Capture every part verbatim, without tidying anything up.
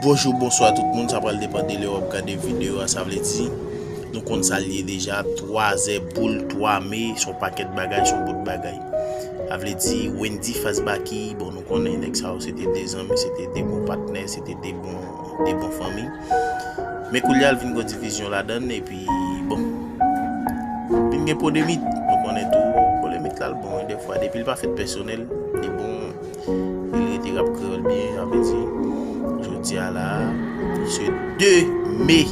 Bonjou, bonswa tout moun, sa pral depann de lè w ap gade videyo a, sa vle di, nou konn sa l ye deja, twazè boul twa me, se yon pakèt bagay, se yon bout bagay. Sa vle di, Wendy Fast Baky, bon, nou konnen nèg sa yo se te de zanmi, se te de bon patnè, se te de bon, de bon fanmi. Men koulye a l vin gen divizyon ladan l, epi, bon, vin gen polemik. Nou konnen tou, polemik la l bon, dèfwa, depi l pa fèt pèsonèl, li bon, li rete rap kreyòl byen, sa vle di, jodi a la, se de me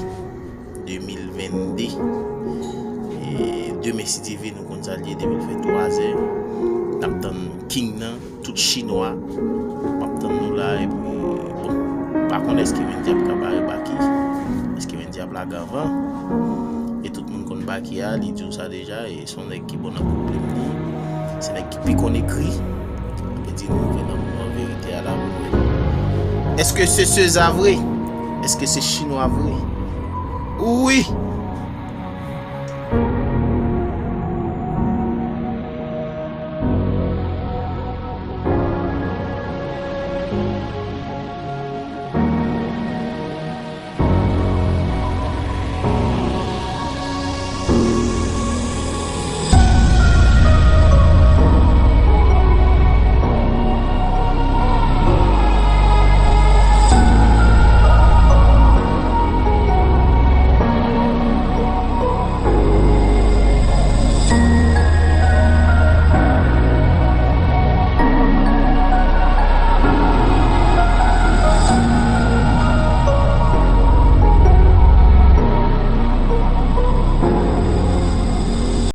de mil venn de. E demen, si Dye vle, nou konn sa l ye, depi l fè twazè, n ap tann King nan, tout chinwa, m ap tann nou la, epi, bon, pa konn èske Wendy ap ka bare Baky, èske Wendy ap lage anvan, e tout moun konn Baky a, li di w sa deja, e se yon nèg ki bon nan pwoblèm li, se nèg ki pi konn ekri, li di nou vin nan moman verite a la pou nou. Èske se Seza vre? Èske se chinwa vre? Wi!